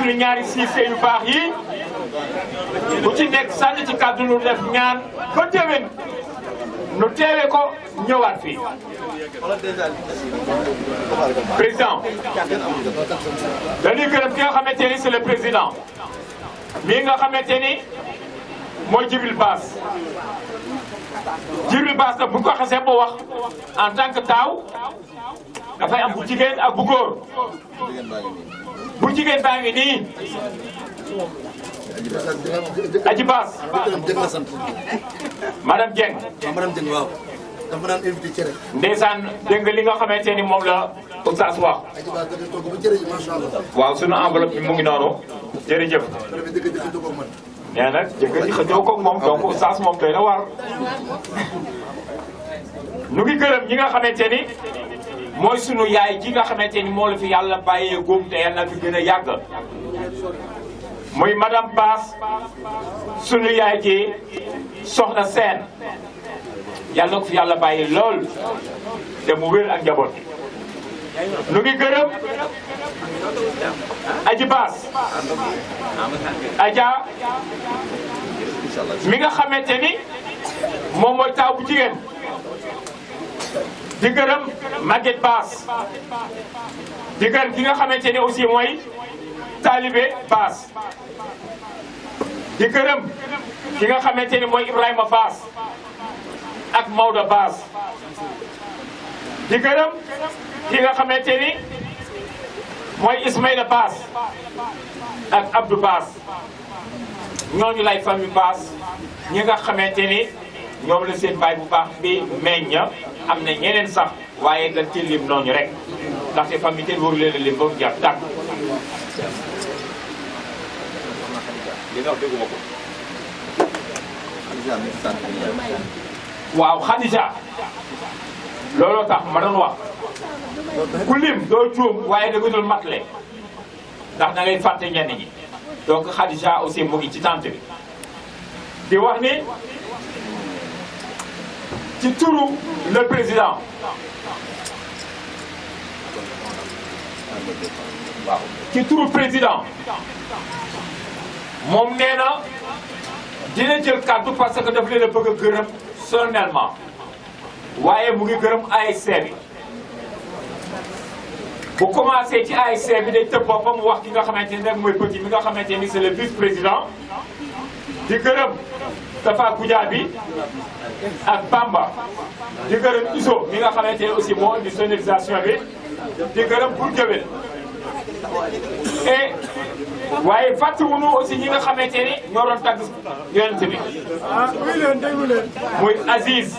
suñu ñaari Cissé yu baax yi bu ci nekk sànni ci kàddu nu def ñaan ba déwén nu teewe ko ñëwaat fii. président dañuy gërëm ki nga xamante ni c'est le président mii nga xamante ni mooy Djibril Bass. Djibril Bass nag bu ko xasee ba wax en tant que taaw dafay am bu jigéen ak bu góor. bu jigéen baa ngi nii Aji Bass madame Dieng. madame Dieng waaw. dafa naan invité cere. ndeysaan dégg nga li nga xamante ni moom la Oustaz wax. Aji Bass dafa togg ba cere ji macha allah. waaw sunu enveloppe bi mu ngi noonu jërëjëf. nee na jëkkër ji xëjoo koog moom donc Oustaz moom doy na war. nu ngi gërëm ñi nga xamante ni mooy sunu yaay ji nga xamante ni moo la fi yàlla bàyyee góom te yàlla na fi gën a yàgg. muy madame Bass sunu yaay ji soxna Sène yàlla na ko fi yàlla bàyyi lool te mu wér ak njaboot bi. nu ngi gërëm Aji Bass Adja mi nga xamante ni moom mooy taaw bu jigéen. di gërëm Maguette Bass di gërëm ki nga xamante ni aussi mooy Talibé Bass di gërëm ki nga xamante ni mooy Ibrahima Bass ak Maodo Bass di gërëm ki nga xamante ni mooy Ismaïla Bass ak Abdou Bass ñooñu lay famille Bass ñi nga xamante ni ñoom la seen baay bu baax bi meññ am na ñeneen sax waaye nga ci lim noonu rek ndaxte famille te waru leen a lim ba mu jar tàgg. li nga wax dégguma ko. waaw Khadija looloo tax ma doon wax ku lim doo juum waaye da nga dul matle ndax da ngay fàtte ñenn ñi donc Khadija aussi mu ngi ci tente bi di wax ni. ci turu le président waaw ci turu président moom nee na dina jël kàddu parce que daf leen a bëgg a gërëm solennellement waaye mu ngi gërëm ASC bi bu commencé ci ASC bi day tëb boppam wax ki nga xamante ni rek mooy petit mi nga xamante ni c'est le vice président di gërëm Tafa Goudiaby ak Bamba di gërëm Iso mi nga xamante ne aussi moo indi sonorisation bi di gërëm Bour Gueweul et waaye fàttewuñu aussi ñi nga xamante ni ñoo doon tagg yonent bi muy Aziz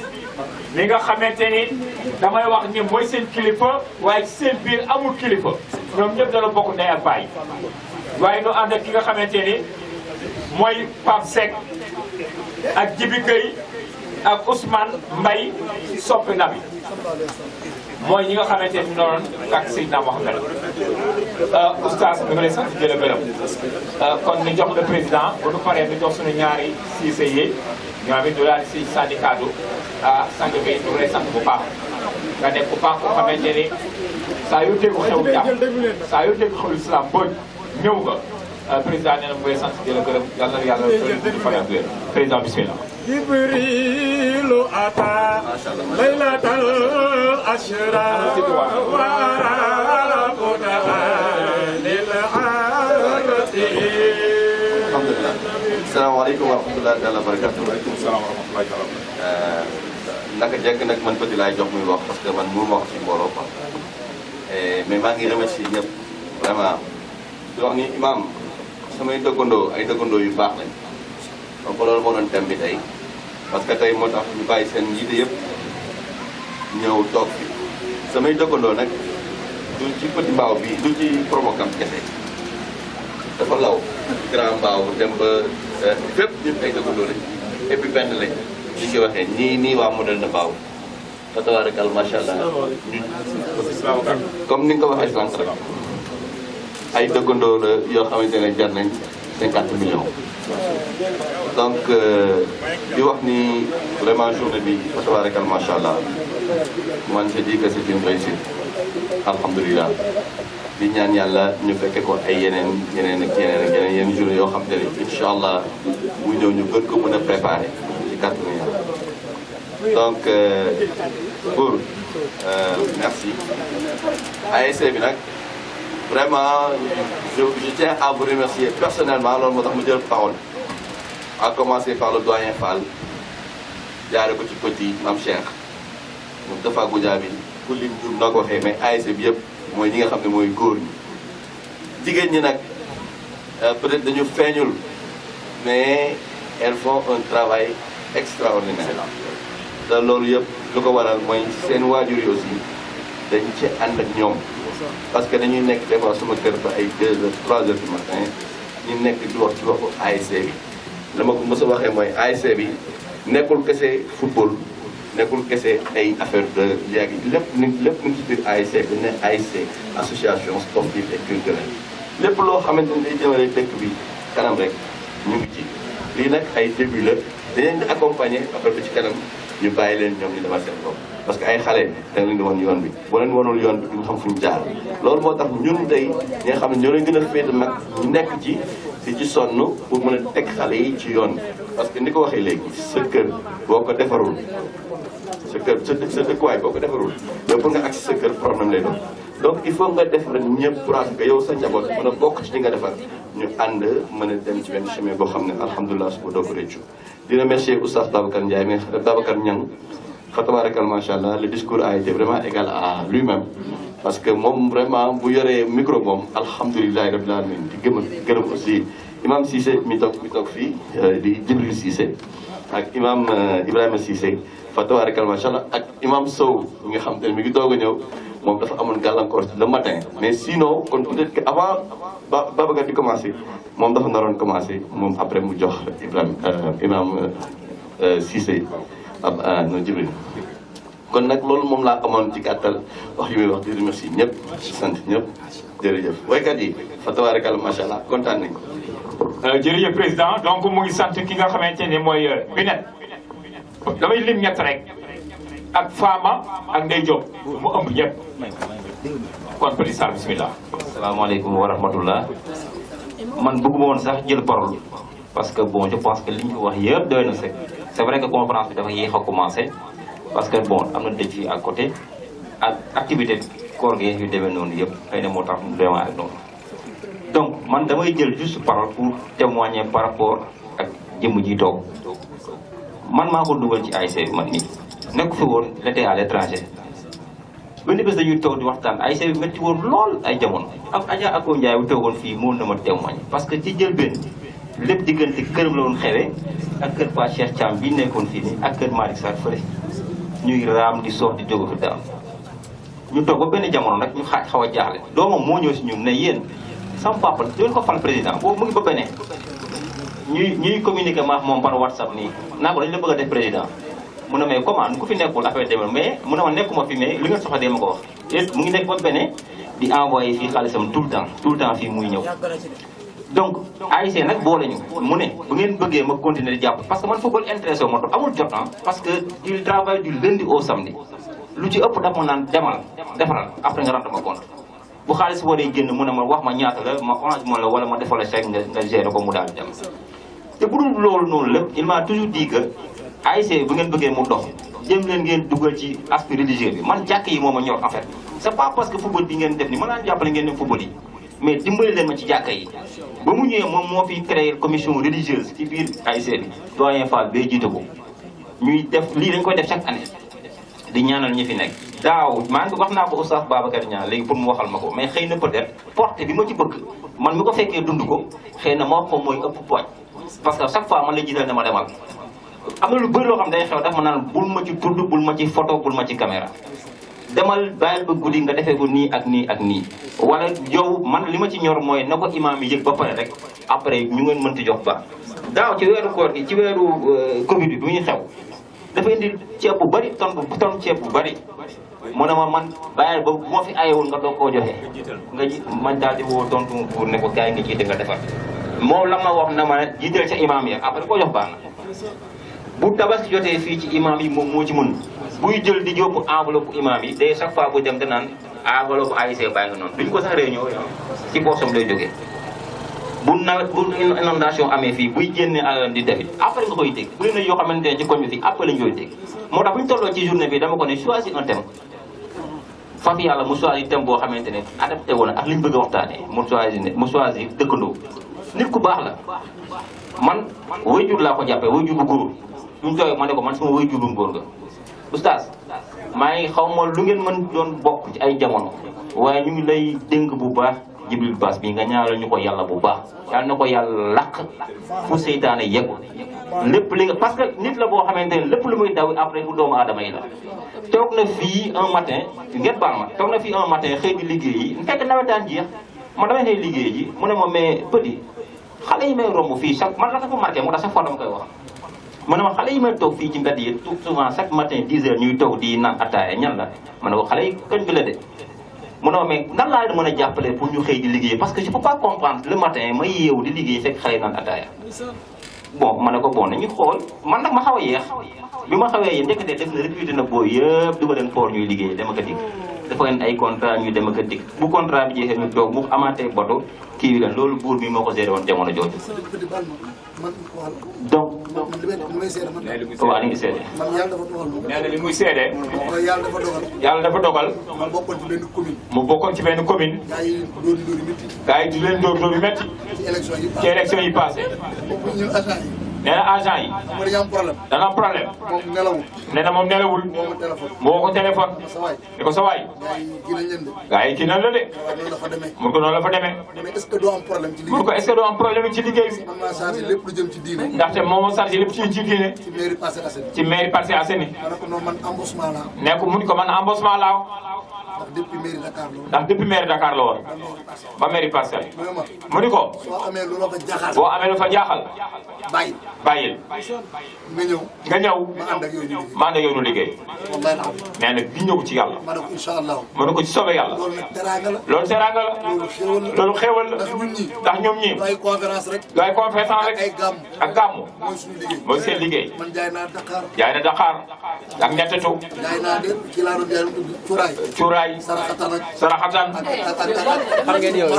mi nga xamante ni damay wax ni mooy seen kilifa waaye ci seen biir amul kilifa ñoom ñëpp dana bokk ndey ak baay waaye nu ànd ak ki nga xamante ni mooy Pape Seck ak Djibi Gueye ak Ousmane Mbaye soppi na bi mooy ñi nga xamante ni noonu ak Seydina Mohamed oustaz mi ngi lay sant jëla gërëm kon ni jox le président bu nu paree ni jox suñu ñaari Cissé yi ñoom it du daal si sànni kaddu sang bi ñu ngi lay sant bu baax nga nekk bu baax ko xamante ni saa yoo dégg xew jàmm saa yoo dégg xew islam booj ñëw nga président nee na mu ngi lay sant jëla gërëm yàlla na yàlla di faral di président bismillah Jibrilu ata laylatal ashra wa rabbuna lil arati. Alhamdulillah. Assalamualaikum warahmatullahi wabarakatuh. Waalaikumsalam warahmatullahi wabarakatuh. Naka jekk nag man petit laay jox muy wax parce que man mënu ma wax ci mbooloo quoi. Mais maa ngi remercier ñëpp vraiment di wax ni imam samay dëkkandoo ay dëkkandoo yu baax lañ. donc loolu moo doon thème bi tey parce que tey moo tax ñu bàyyi seen yite yëpp ñëw toog fi samay dëkkandoo nag du ci petit mbaaw bi du ci promocam kese dafa law grand mbaaw dem ba fépp ñun ay dëkkandoo lañ et puis benn lañ li ñu ko waxee nii waa modèle na mbaaw fa tabaarakal macha allah ñu comme ni nga ko waxee sànq rek ay dëkkandoo la yoo xamante ne jar nañ 50 millions. donc di wax ni vraiment journée bi fa tabaarakal macha allah man je dis que c'est une réussite alhamdulilah di ñaan yàlla ñu fekke ko ay yeneen journée yoo xam te ne incha allah bu ñëw ñu gën ko mën a préparer ci kàttanu yàlla donc pour merci ASC bi nag vraiment je tiens à vous remercier personnellement loolu moo tax mu jël parole à commencer par le doyen Fall jaare ko ci petit Mame Cheikh moom dafa Goudiaby ku lim jur noo ko waxee mais ASC bi yëpp mooy ñi nga xam ne mooy góor ñi jigéen ñi nag peut-être dañu feeñul mais elles font un travail extraordinaire te loolu yëpp lu ko waral mooy seen waajur yi aussi dañ ci ànd ak ñoom parce que dañuy nekk des fois suma kër ba ay 2 heures 3 heures du matin ñu nekk di wax ci waxu ASC bi la ma ko mos a waxee mooy ASC bi nekkul kese football nekkul kese ay affaire de léegi lépp ni ci biir ASC bi ne ASC association sportive et culturelle lépp loo xamante ni day jëmale dëkk bi kanam rek ñu ngi ci lii nag ay début la dañ leen di accompagner après bi ci kanam ñu bàyyi leen ñoom ñu demal seen bopp parce que ay xale da leen di woon yoon bi boo leen wanul yoon bi duñu xam fu ñu jaar loolu moo tax ñun tey ñi nga xam ne ñoo leen gën a féete mag ñu nekk ci ci sonn pour mën a teg xale yi ci yoon bi parce que ni ko waxee léegi sa kër boo ko defarul sa kër sa dëkkuwaay boo ko defarul yow pour nga agsi sa kër problème lay doon donc il faut nga def rek ñëpp pour que yow sa njaboot mën a bokk ci li nga defar ñu ànd mën a dem ci benn chemin boo xam ne alhamdulilah suba doo ko réccu di remercier Oustaz Babacar Ndiaye mais Babacar Niang fa tabarakal macha allah le discours a été vraiment égal à lui-même parce que moom vraiment bu yoree micro moom alhamdulilahi rabbil alamin di gërëm aussi imam Cissé mi toog fii di Jibril Cissé ak imam Ibrahima Cissé fa tabarakal macha allah ak imam Sow mi nga xam te ne mi ngi doog a ñëw moom dafa amoon gàllankoor le matin mais sinon kon peut-être que avant Babacar di commencé moom dafa naroon commencé moom après mu jox Ibrahima imam Cissé no Jibril kon nag loolu moom laa amoon ci gàttal wax yu muy wax di remercier ñëpp sant ñëpp jërëjëf waykat yi fa tabaarakalla macha allah kontaan nañ ko. jërëjëf président donc mu ngi sant ki nga xamante ne mooy Binet damay lim ñett rek ak Fama ak Ndeye Diop mu ëmb ñëpp kon président bismillah. asalaamaaleykum wa rahmatullah man bëgguma woon sax jël parole parce que bon je pense que li ñu wax yëpp doy na sëkk c'est vrai que conférence bi dafa yéex a commencé parce que bon am na dëj fii à côté ak activité koor gi yu demee noonu yëpp xëy na moo tax mu demee ak noonu donc man damay jël juste parole pour témoigner par rapport ak jëmm ji toog man maa ko dugal ci ASC bi man nii nekk fi woon l'été à l'étranger benn bés dañuy toog di waxtaan ASC bi métti woon lool ay jamono ak Adja Ako Ndiaye bu toogoon fii moo na ma témoigner parce que ci jël benn lépp diggante këram la woon xewee ak kër Pa Cheikh Thiam bi nekkoon fii nii ak kër Malick Sarr fële ñuy raam di soox di jóg fi daam ñu toog ba benn jamono nag ñu xaw a jaaxle doomam moo ñëw si ñun ne yéen sama papa doon ko fal président boobu mu ngi ba beneen ñuy communiquer maax moom par WhatsApp nii naa ko dañu la bëgg a def président mu ne mais comment ku fi nekkul affaire demee mais mu ne ma nekkuma fi mais li nga soxla dee ma ko wax te mu ngi nekk ba beneen di envoyé fii xaalisam tout le temps fii muy ñëw donc ASC nag boole ñu mu ne bu ngeen bëggee ma continuer di jàpp parce que man football intéressé wu ma toog amul jot parce que il travaille du lundi au samedi lu ci ëpp dafa naan demal defaral après nga rendre ma compte bu xaalis waree génn mu ne ma wax ma ñaata la ma orange mo la wala ma defal la chèque nga gérer ko mu daal dem te bu dul loolu noonu lépp il m'a toujours dit que ASC bu ngeen bëggee mu dox jëm leen ngeen dugal ci aspect religieux bi man jàkk yi moo ma ñor en fait c'est pas parce que football bi ngeen def ni mën naa jàppale ngeen dem football yi mais dimbali leen ma ci jàkka yi ba mu ñëwee moom moo fi créé commission religieuse ci biir ASC bi doyen Fall bee jiite ko ñuy def lii dañ koy def chaque année di ñaanal ñi fi nekk daaw maa ngi wax naa ko Oustaz Babacar Niang léegi pour mu waxal ma ko mais xëy na peut-être porte bi ma ci bëgg man mi ko fekkee dund ko xëy na ma wax ko mooy ëpp poids parce que chaque fois man la jiital ne ma demal am na lu bëri loo xam day xew daf ma naan bul ma ci tudd bul ma ci photo bul ma ci caméra demal bàyyil ba guddi nga defee ko nii ak nii ak nii wala yow man li ma ci ñor mooy na ko imaam yi yëg ba pare rek après ñu ngeen mënti jox ba daaw ci weeru koor gi ci weeru Covid bi bu ñu xew dafa indi ceeb bu bëri ton ceeb bu bëri mu ne ma man bàyyil ba bu ma fi ayewul nga doog koo joxe nga ji man daal di woo tontu pour ne ko kaay nga jiite nga defar moom la ma wax na ma jiital ca imaam yi après koo jox baax na bu tabaski jotee fii ci imaam yi moom moo ci mën buy jël di jóobu enveloppe imaam yi day chaque fois bu dem danaan enveloppe AIC baa ngi noonu duñ ko sax réunion ci poosam lay jógee bu nawet bu inondation amee fii buy génne di def après nga koy dégg bëri na yoo xamante ne ci koñ bi fii après lañ koy dégg moo tax bu ñu tolloo ci journée bi dama ko ne choisir un thème faf yàlla mu choisir thème boo xamante ne adapté woon ak li ñu bëgg a waxtaanee mu choisir dëkkandoo nit ku baax la man wayjur laa ko jàppee wayjur bu góor ñu tooy ma ne ko man sama wayjur bu góor nga oustaz maa ngi xaw ma lu ngeen mën doon bokk ci ay jamono waaye ñu ngi lay dénk bu baax Jibril Bass bi nga ñaanal ñu ko yàlla bu baax yàlla na ko yàlla làq fu seytaane yeggu lépp li nga parce que nit la boo xamante ne lépp lu muy daw après bu doomu aadama yi la toog na fii un matin ngeen baal ma toog na fii un matin xëy di liggéey yi fekk nawetaan jeex man damay xëy liggéey ji mu ne ma mais petit xale yi may romb fii chaque man la dafa marqué moo tax chaque fois dama koy wax ma ne ma xale yi may toog fii ci mbedd yi tout souvent chaque matin 10 heures ñuy toog di naan ataaya ñan la ma ne ko xale yi koñ bi la de mu ne ma mais nan laa mën a jàppale pour ñu xëy di liggéey parce que je peux pas comprendre le matin may yeewu di liggéey fekk xale yi naan ataaya bon ma ne ko bon nañu xool man nag ma xaw a yeex bi ma xawee yéen ndekete def na recruté na booy yëpp dugal leen port ñuy liggéey dem ak a dikk dafa leen ay contrat ñuy dem ak a dikk bu contrat bi jeexee ñu toog mu amaatee boto kii bi la loolu buur bi moo ko géré woon jamono jooju donc waaw li ngi seede nee na li muy seede yàlla dafa dogal mu bokkoon ci benn commune gars yi di leen dóor yu métti ci élection yi passé nee na agent yi dana am problème nee na moom nelawul mu woo ko téléphone ni ko sa waay gars yi kii nan la de mun ko noonu la fa demee mun ko est-ce que doo am problème ci liggéey bi ndaxte moom moo chargé lépp ci diine ci mairie Parcelles Assainies ne ko mun ko man embossement laa ndax depuis mairie Dakar la woon ba mairie Parcelles mu ni ko boo amee lu fa jaaxal bàyyil nga ñëw ma ànd ak yow ñu liggéey nee na bi ñëw ci yàlla ma ne ko ci soobee yàlla loolu teraanga la loolu xéewal la ndax ñoom ñii ay conférence rek ak gàmmu mooy seen liggéey jaay na Dakar ak ñettetu cuuraay saraxatan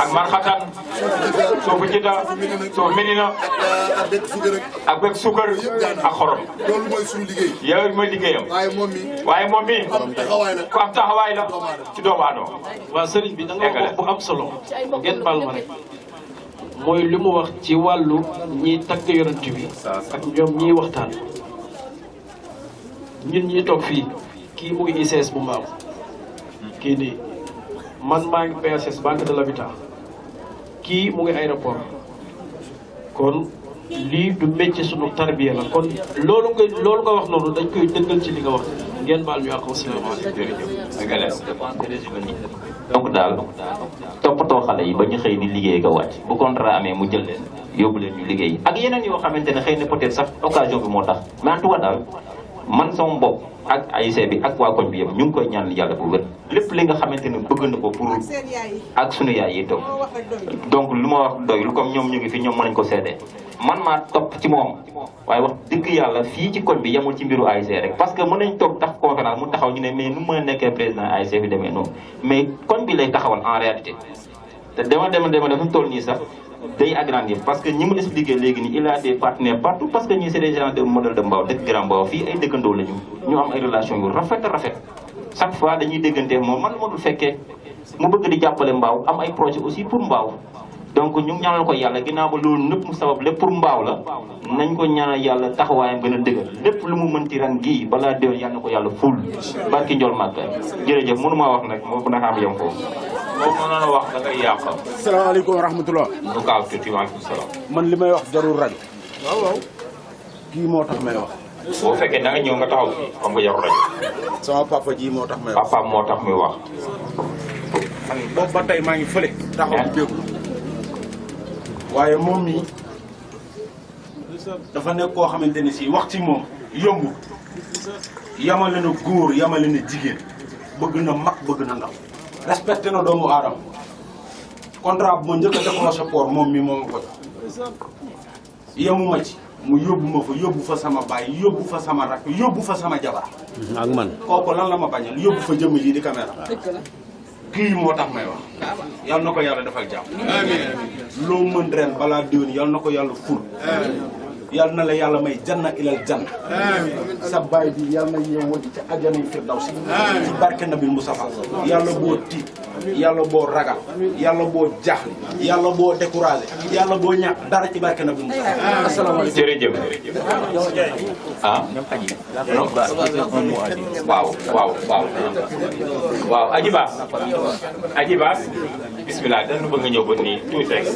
ak marxatan soofu jidda soofu medina ak bekk suukar ak xorom loolu mooy suñu liggéey yooyu mooy liggéeyam waaye moom mi ku am taxawaay la ci doomu aadama waaw sëriñ bi da nga wax bu am solo ngeen baal ma rek mooy li mu wax ci wàllu ñiy tagg yonent bi ak ñoom ñiy waxtaan ñun ñi toog fii kii mu ngi ICS bu Mbaaw kii nii man maa ngi PSS banque de l'habitat kii mu ngi aéroport kon lii du métier sunu tarbiya la kon loolu nga wax noonu dañ koy dëggal ci li nga wax ngeen baal ñu ak asalaamaaleykum. donc daal toppatoo xale yi ba ñu xëy di liggéey nga wàcc bu contrat amee mu jël leen yóbbu leen ñu liggéey ak yeneen yoo xamante ne xëy na peut-être sax occasion bi moo tax mais en tout cas daal man sama bopp ak AIC bi ak waa koñ bi yëpp ñu ngi koy ñaan yàlla bu wér lépp li nga xamante ne bëgg na ko pour ak sunu yaay yi toog donc lu ma wax doyul comme ñoom ñu ngi fi ñoom mën nañu ko seede man maa topp ci moom waaye wax dëgg yàlla fii ci koñ bi yemul ci mbiru AIC rek parce que mën nañ toog tax conférence mu taxaw ñu ne mais nu mën a nekkee président AIC bi demee noonu mais koñ bi lay taxawal en réalité te dema fu mu toll nii sax day agrandir parce que ñi mu expliqué léegi nii il a des partenaires partout parce que ñii c'est des gens de modèle de Mbao dëkk Grand Mbao fii ay dëkkandoo lañu ñu am ay relations yu rafet chaque fois dañuy déggante moom man ma dul fekkee mu bëgg di jàppale Mbao am ay projet aussi pour Mbao donc ñu ñaanal ko yàlla ginnaaw ba loolu nëpp mu sabab lépp pour Mbao la nañ ko ñaanal yàlla taxawaayam gën a dëgër lépp lu mu mënti ren gii balaa déwén yàlla na ko yàlla ful barki Ndiol Màkka jërëjëf mënu maa wax nag moo na xam yam foofu boo mënoon a wax da ngay yàq. salaamaaleykum wa rahmatulah. lu gaaw tuuti waaleykum salaam. man li may wax jarul rajo. waaw. kii moo tax may wax. boo fekkee da nga ñëw nga taxaw fii xam nga jarul rajo. sama papa ji moo tax may wax. papa moo tax muy wax. man boobu ba tey maa ngi fële. taxaw di déglu. waaye moom mii dafa nekk koo xamante ni si wax ci moom yombul. yamale na góor yamale na jigéen bëgg na mag bëgg na ndaw. respecté na doomu aadama contrat bu ma njëkk a décroché port moom mi moom ko yemuma ci mu yóbbu fa sama baay yóbbu fa sama rakk yóbbu fa sama jabar ak man kooku lan la ma bañal yóbbu fa jëmm ji di caméra kii moo tax may wax yal na ko yàlla defal jàmm loo mën ren balaa déwén yal na ko yàlla ful yal na la yàlla may janna ilal janna sa baay bi yal na yeewoo ci àjjana yi firdawsi ci barke nabil Mustafa yàlla boo tiit yàlla boo ragal yàlla boo jaaxle yàlla boo découragé yàlla boo ñàkk dara ci barke nabil Mustafa asalaamaaleykum jërëjëf ah waaw Aji Baas bismillah dañu bëgg nga ñëw ba nii tuuti rek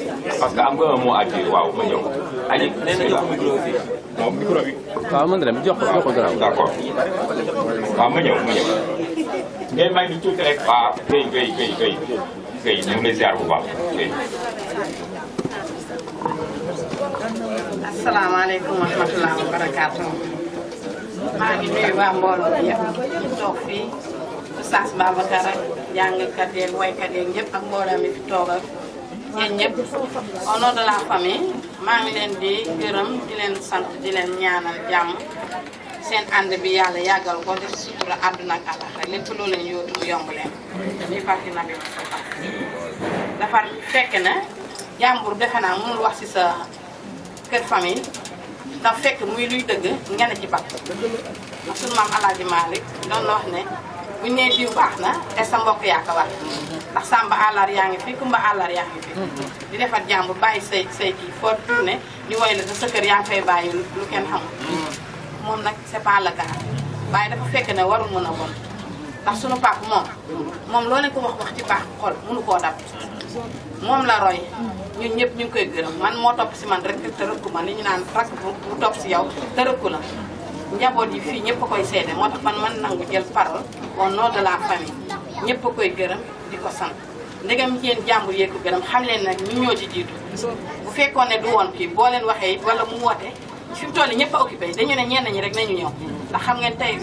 parce que am nga un mot à dire waaw ma ñëw Aji nee na jox ko micro bi moom micro bi waaw man de jox ko garaaw d'accord waaw ma ñëw ngay may ni tuuti rek waaw Guèye ñu ngi lay ziar bu baax asalaamaaleykum wa rahmatulah wa barakaatu maa ngi nuyu waa mbooloo bi yëpp ñu toog fii Oustaz Babacar ak jàngkat yeeg woykat yeeg ñëpp ak mbooloo mi fi toog ak yéen ñëpp au nom de la famille maa ngi leen di gërëm di leen sant di leen ñaanal jàmm seen ànd bi yàlla yàggal ko def sutura àdduna ak àllaxira lépp loo leen yóotu mu yomb leen ñuy fàttali na bi dafa fekk na jàmbur defe naa mënul wax ci sa kër famille ndax fekk muy luy dëgg nga ne ci bàq ndax sunu maam El Hadj Malick doon na wax ne buñ nee diw baax na te sa mbokk yaa ko wax ndax Samba àllar yaa ngi fi Kumba àllar yaa ngi fi di defar jàmbur bàyyi say kii foo tourné ñu woy la te sa kër yaa ngi fay bàyyi lu kenn xamul moom nag c'est pas le cas waaye dafa fekk ne warul mën a bon ndax sunu pap moom loo leen ko wax ci baax xol mënu koo dab moom la roy ñun ñëpp ñu ngi koy gërëm man moo topp si man rek te rëkku ma li ñu naan rak bu topp si yow te rëkku la njaboot yi fii ñëpp a koy seede moo tax man nangu jël parole au nom de la famille ñëpp a koy gërëm di ko sant ndegam yéen jàmbur yee ko gërëm xam leen nag ñu ñoo ci jiitu bu fekkoon ne du woon kii boo leen waxee wala mu woote fi mu toll nii ñëpp a occupé dañu ne ñenn ñi rek nañu ñëw ndax xam ngeen tey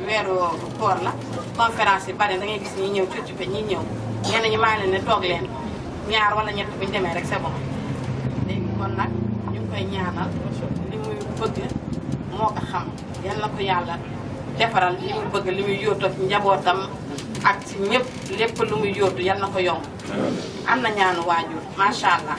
weeru koor la conférence yi bari da ngay gis ñi ñëw occupé ñi ñëw ñenn ñi maa leen ne toog leen ñaar wala ñett bu ñu demee rek c'est bon léegi kon nag ñu ngi koy ñaanal li muy bëgg moo ko xam yal na ko yàlla defaral li muy bëgg li muy yóotu ak njabootam ak ci ñëpp lépp lu muy yóotu yal na ko yomb am na ñaanu waajur macha allah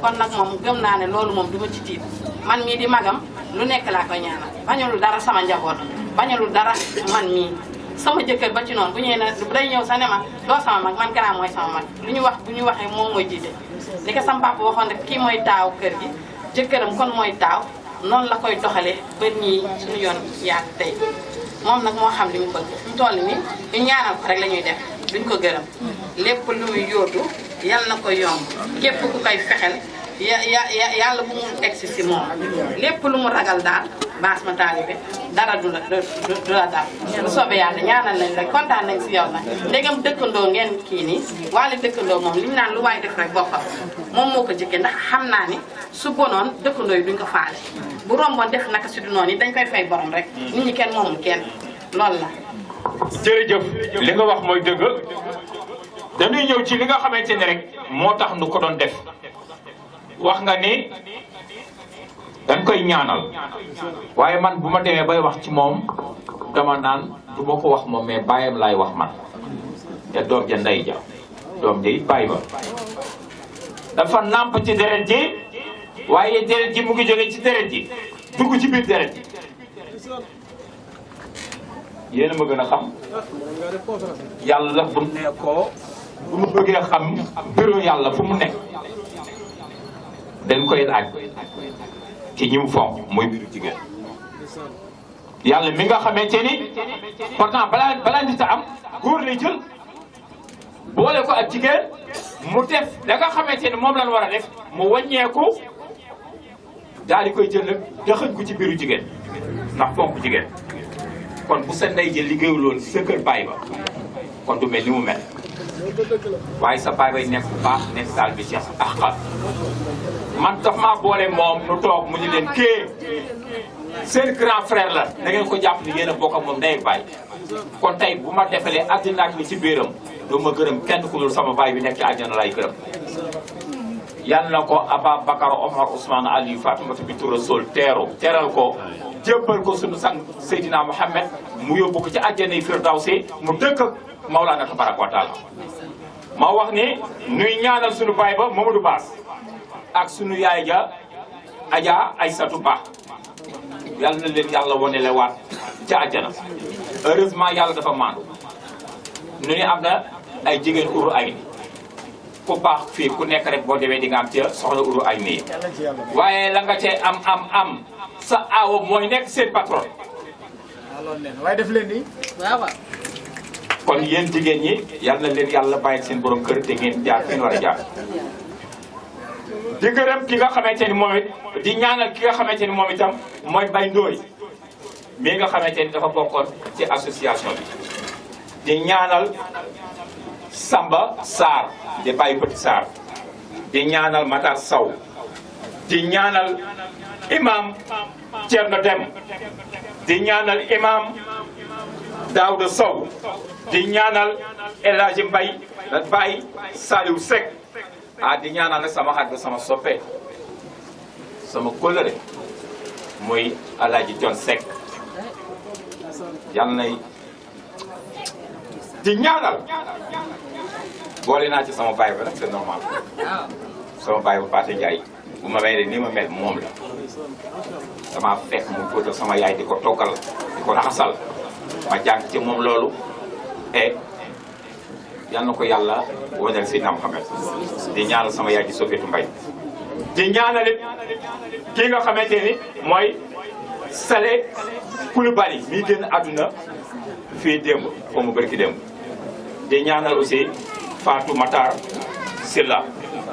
kon nag moom gëm naa ne loolu moom du ma ci tiit man mii di magam lu nekk laa koy ñaanal bañalul dara sama njaboot bañalul dara man mii sama jëkkër ba ci noonu bu ñëwee ne bu day ñëw sa ne ma doo sama mag man Kara mooy sama mag lu ñu wax bu ñu waxee moom mooy jiite li ko sama papa waxoon rek kii mooy taaw kër gi jëkkëram kon mooy taaw noonu la koy doxalee ba nii suñu yoon yaatu tey moom nag moo xam li mu bëgg ñu toll nii ñu ñaanal ko rek la ñuy def duñ ko gërëm lépp lu muy yóotu yal na ko yomb képp ku koy fexel yàlla bu mu egsi si moom lépp lu mu ragal daal baas ma taalibe dara du la daal bu soobee yàlla ñaanal nañ rek kontaan nañ si yow nag ndegam dëkkandoo ngeen kii nii wala dëkkandoo moom li ñu naan lu waay def rek boppam moom moo ko jëkkee ndax xam naa ni su bonoon dëkkandoo yi duñ ko faale bu romboon def naka si du noonu yi dañ koy fay borom rek nit ñi kenn moomul kenn loolu la jërëjëf li nga wax mooy dëgg dañuy ñëw ci li nga xamante ne rek moo tax nu ko doon def wax nga ni dañ koy ñaanal waaye man bu ma demee bay wax ci moom dama naan du ma ko wax moom mais bàyyam laay wax man te doom ja ndey ja doom ja it bàyyi ba dafa nàmp ci deret ji waaye deret ji mu ngi jóge ci deret ji dugg ci biir deret ji yéen a ma gën a xam yàlla bu nekkoo bu mu bëggee xam bureau yàlla fu mu nekk dañ koy laaj ci ñi mu fonk muy biiru jigéen yàlla mi nga xamante ni pourtant balaa nit a am góor lay jël boole ko ak jigéen mu def da nga xamante ni moom lañ war a def mu wàññeeku daal di koy jël nag dëxëñ ko ci biiru jigéen ndax fonk jigéen kon bu sa ndey jël liggéeyuloon sa kër baay ba kon du mel ni mu mel waaye sa baay bay nekk bu baax nekk saal bi Cheikh Ahqal man daf maa boole moom nu toog mu ñu leen kee seen grand frère la da ngeen ko jàpp ni yéen a bokk ak moom ndey ak baay kon tey bu ma defalee àddina ak li ci biiram doo ma gërëm kenn ku dul sama baay bi nekk ci àjjana lay gërëm yal na ko Ababakar Omar Ousmane Ali Fatimata bintu Rasul teeral ko jébbal ko sunu sang Seydina Mouhamed mu yóbbu ko ci àjjana yi Firdawsi mu dëkk ak Mawlana tabaraka wa taala ma wax ni nuy ñaanal suñu baay ba Mamadou Bass ak suñu yaay ja Adja Aïssatou Ba yàlla na leen yàlla wane le waat ca àjjana. Heureusement yàlla dafa maandu nu ni am na ay jigéen uru ay ni ku baax fii ku nekk rek boo demee di nga am ca soxna uru ay nii waaye la nga cee am sa aawo mooy nekk seen patron. waaye def leen ni waaw. kon yéen jigéen ñi yal na leen yàlla bàyyi seen borom kër te ngeen jaar fi ñu war a jaar. di gërëm ki nga xamante ni moom it di ñaanal ki nga xamante ni moom itam mooy Baye Ndoye mii nga xamante ni dafa bokkoon ci association bi. di ñaanal Samba Sarr di Baye Petit Sarr di ñaanal Matar Sow di ñaanal imam Thierno Dem di ñaanal imam Daouda Sow di ñaanal El Hadji Mbaye da Baye Saliou Seck di ñaanal nag sama xarit sama soppe sama kóllëre muy El Hadji John Seck yàlla nay di ñaanal boole naa ci sama baay ba nag c'est normal sama baay ba Pathé Ndiaye bu ma may ni ma mel moom la dama fekk mu fóotal sama yaay di ko toggal di ko raxasal ma jàng ci moom loolu et yal na ko yàlla wanal si nam xamet di ñaanal sama yaay ji Sofietu Mbay di ñaanalit kii nga xamante ni mooy Sale Coulibaly mii génn àdduna fii démb foo mu bërki démb di ñaanal aussi Fatou Matar Silla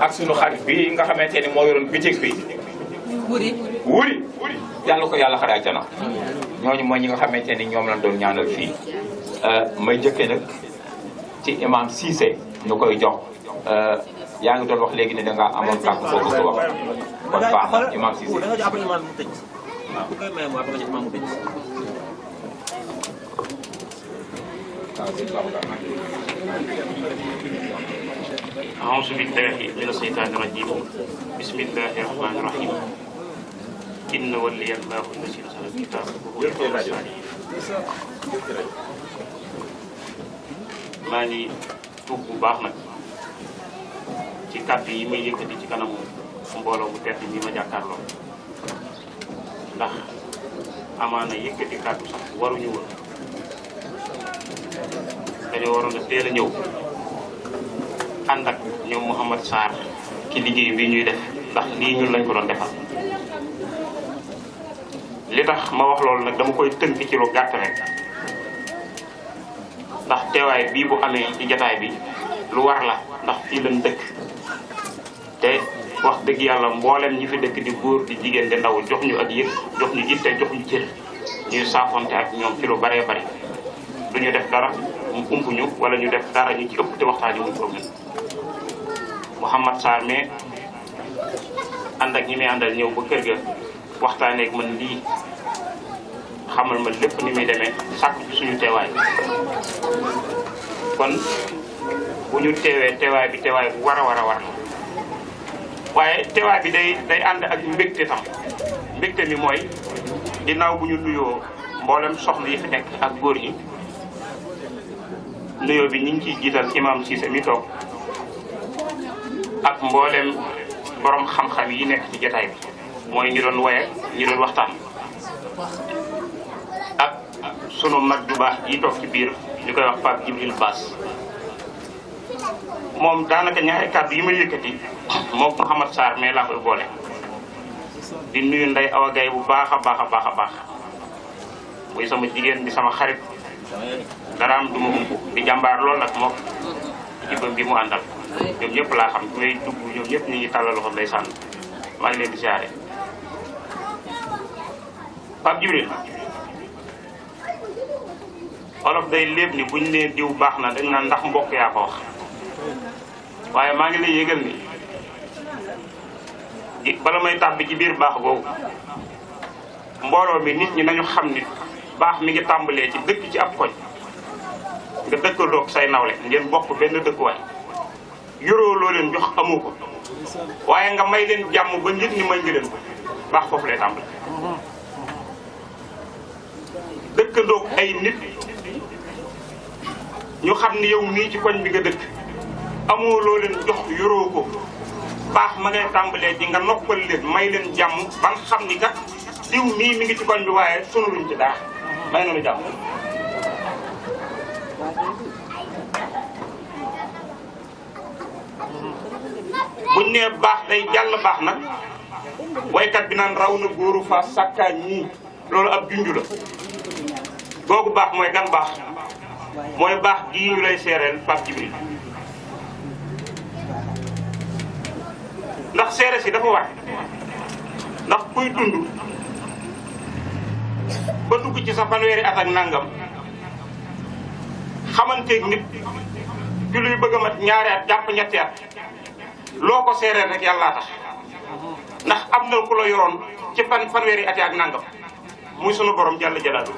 ak sunu xarit bi nga xamante ni moo yoroon bitig bi wuri yàlla ko yàlla xare àjjana ñooñu mooy ñi nga xamante ni ñoom lañ doon ñaanal fii may jëkkee nag ci imam Cissé ñu koy jox yaa ngi doon wax léegi ne da ngaa amoon kàddu boobu ko wax kon baax na imam Cissé أعوذ بالله من الشيطان الرجيم بسم الله الرحمن الرحيم إن ولي الله الذي نزل الكتاب وهو يتولى الصالحين maa ngi tuub bu baax nag ci kàddu yi may yëkkati ci kanamu mbooloo bu tedd mi ma jàkkaarloo ndax amaana yëkkati kàddu sax waruñu woon dañoo waroon a teel a ñëw ànd ak ñoom Mouhamad Sarr ci liggéey bi ñuy def ndax lii ñun lañ ko doon defal li tax ma wax loolu nag dama koy tënk ci lu gàtt rek ndax teewaay bii bu amee ci jataay bi lu war la ndax fii lañ dëkk te wax dëgg yàlla mboolem ñi fi dëkk di góor di jigéen di ndaw jox ñu ak yëg jox ñu itte jox ñu cër ñuy saafonte ak ñoom ci lu baree bari du ñu def dara mu ump ñu wala ñu def dara ñu ci ëpp te waxtaan yi muy problème Mouhamad Sarr mais ànd ak ñi muy àndal ñëw ba kër ga waxtaanee ak man lii xamal ma lépp ni muy demee sàkk ci suñu teewaay kon bu ñu teewee teewaay bi teewaay bu war a war la waaye teewaay bi day ànd ak mbégte tam mbégte mi mooy ginnaaw bu ñu nuyoo mboolem soxna yi fi nekk ak góor ñi nuyoo bi ñu ngi ciy jiital imam Cissé mi toog ak mboolem borom xam-xam yi nekk ci jotaay bi mooy ñu doon woye ñu doon waxtaan ak sunu mag du baax yi toog ci biir ñu koy wax Pape Djibril Bass moom daanaka ñaari kàddu yi ma yëkkati moom Mouhamad Sarr mais laa koy boole di nuyu Ndeye Awa Gaye bu baax a baax a baax a baax muy sama jigéen di sama xarit dara am du ma ump di jàmbaar lool nag moom jibam bi mu àndal ñoom ñëpp laa xam may dugg ñoom ñëpp ñu ngi tàllal loxo ndeysaan maa ngi leen di siyaare Pape Djibril olof day léeb ni buñ nee diw baax na dañ naan ndax mbokk yaa ko wax waaye maa ngi lay yëgal ni bala may tàbbi ci biir baax googu mbooloo mi nit ñi nañu xam ni baax mi ngi tàmbalee ci dëkk ci ab koñ nga dëkkandoog say nawle ngeen bokk benn dëkkuwaay yoroo loo leen jox amu ko waaye nga may leen jàmm ba nit ñi may nga leen ko baax foofu lay tàmbale dëkkandoog ay nit ñu xam ni yow mii ci koñ bi nga dëkk amoo loo leen jox yoroo ko baax ma ngay tàmbalee di nga noppal leen may leen jàmm ba nga xam ni kat diw mii mi ngi ci koñ bi waaye sunu luñ ci daax may na lu jàmm. buñ nee baax day jàll baax nag waykat bi naan raw na góoru fa sàkkaa ñii loolu ab junju la googu baax mooy gan baax mooy baax gii ñu lay seereel Pape Djibril ndax seere si dafa war ndax kuy dund ba dugg ci sa fanweeri at ak nangam xamanteeg nit ci luy bëgg a mat ñaari at jàpp ñetti at loo ko seereel rek yàllaa tax ndax am na ku la yoroon ci fanweeri at ak nangam muy sunu borom jàll jalaatu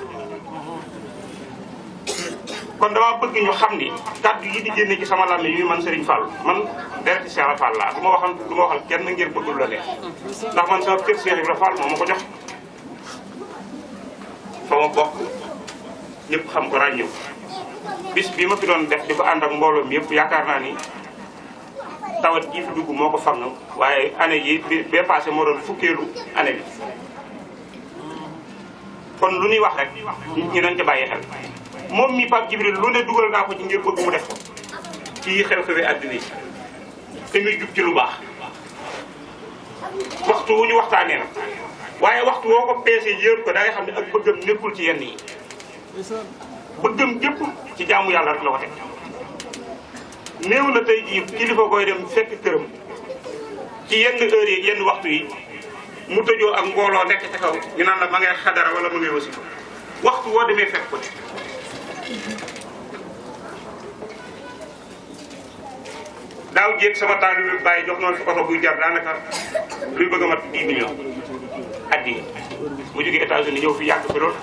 kon dama bëgg ñu xam ni kàddu yi di génne ci sama làmme yi man Serigne Fall man dereti Cheikh Fall laa du ma waxal kenn ngir bëgg lu la neex ndax man sama kër Cheikh Ibra Fall moo ma ko jox fa ma bokk ñëpp xam ko ràññew bis bii ma fi doon def di ko ànd ak mbooloo mi yëpp yaakaar naa ni tawat ji fi dugg moo ko fang waaye année yi bee passé moo doon fukkeelu année bi kon lu ñuy wax rek ñu nañ ca bàyyi xel moom mi Pape Djibril lu ne dugal naa ko ci ngir bëgg mu def ko ci xew-xewi àddina yi te muy jub ci lu baax waxtu wu ñu waxtaanee nag waaye waxtu woo ko peesee yër ko da ngay xam ne ak bëggam nekkul ci yenn yi bëggam gépp ci jaamu yàlla rek la ko teg néew na tey jii kilifa koy dem fekk këram ci yenn heures yi yenn waxtu yi mu tëjoo ak mbooloo nekk ca kaw ñu naan la ma ngay xadara wala ma ngay wasi waxtu woo demee fekk ko ci daaw jéeg sama taalibe bàyyi jox noonu fi oto buy jar daanaka luy bëgg a mat 10 millions addi mu jógee États-Unis ñëw fi yàgg fi lool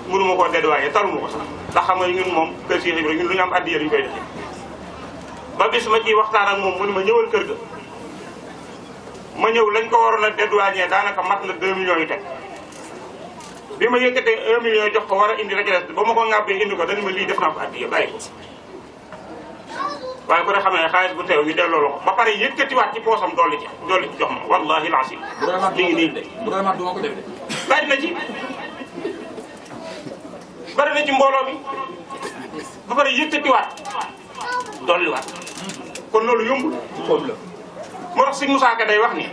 mënuma koo dédouané taluma ko sax ndax xam nga ñun moom kër Cheikh Ibrahima ñun lu ñu am addiya duñ koy joxe ba bis ma ciy waxtaan ak moom mu ne ma ñëwal kër ga ma ñëw lañ ko waroon a dédouané daanaka mat na 2 millions yu teg bi ma yëkkatee 1 million jox ko war a indi rek ba ma ko ŋàbbee indi ko dañ ma lii def naa ko addiya bàyyi ko waaye ku ne xam ne xaalis bu teew ñu delloo la ko ba pare yëkkatiwaat ci poosam dolli ci jox ma wallahi lancim mi ngi nii bu doon mat du ma ko def de. bari na ci mbooloo mi ba pare yëkkatiwaat dolliwaat kon loolu yombul foofu la. moo tax si Moussa Ka day wax ni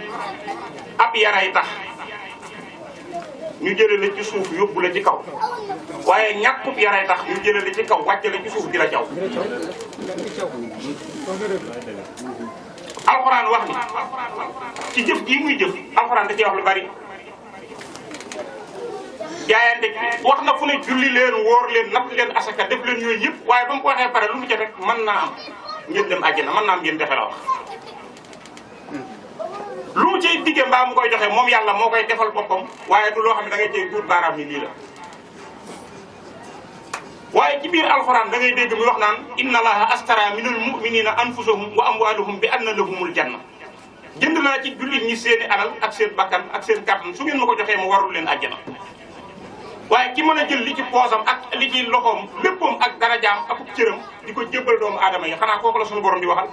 ab yaray tax ñu jële la ci suuf yóbbu la ci kaw waaye ñàkkub yaray tax ñu jële la ci kaw wàcce la ci suuf di la jaw alxuraan wax ni ci jëf jii muy jëf alxuraan da cee wax lu bari jaayante wax na fu ne julli leen wóor leen natt leen asaka def leen yooyu yëpp waaye ba mu ko waxee pare lu mu ca rek mën naa am ngeen dem àjjana mën naa am ngeen defe la wax lu mu cay digge mbaa mu koy joxe moom yàlla moo koy defal boppam waaye du loo xam ne da ngay cay duut baaraam ni lii la waaye ci biir alxuraan da ngay dégg muy wax naan inna allaha astara minal muminina anfusahum wa amwaluhum bi anna lahumul janna jënd naa ci jullit ñi seeni alal ak seen bakkan ak seen kàttan su ngeen ma ko joxee mu warul leen àjjana waaye ki mën a jël li ci poosam ak li ci loxoom léppam ak darajaam ak cëram di ko jébbal doomu aadama yi xanaa kooku la suñu borom di waxal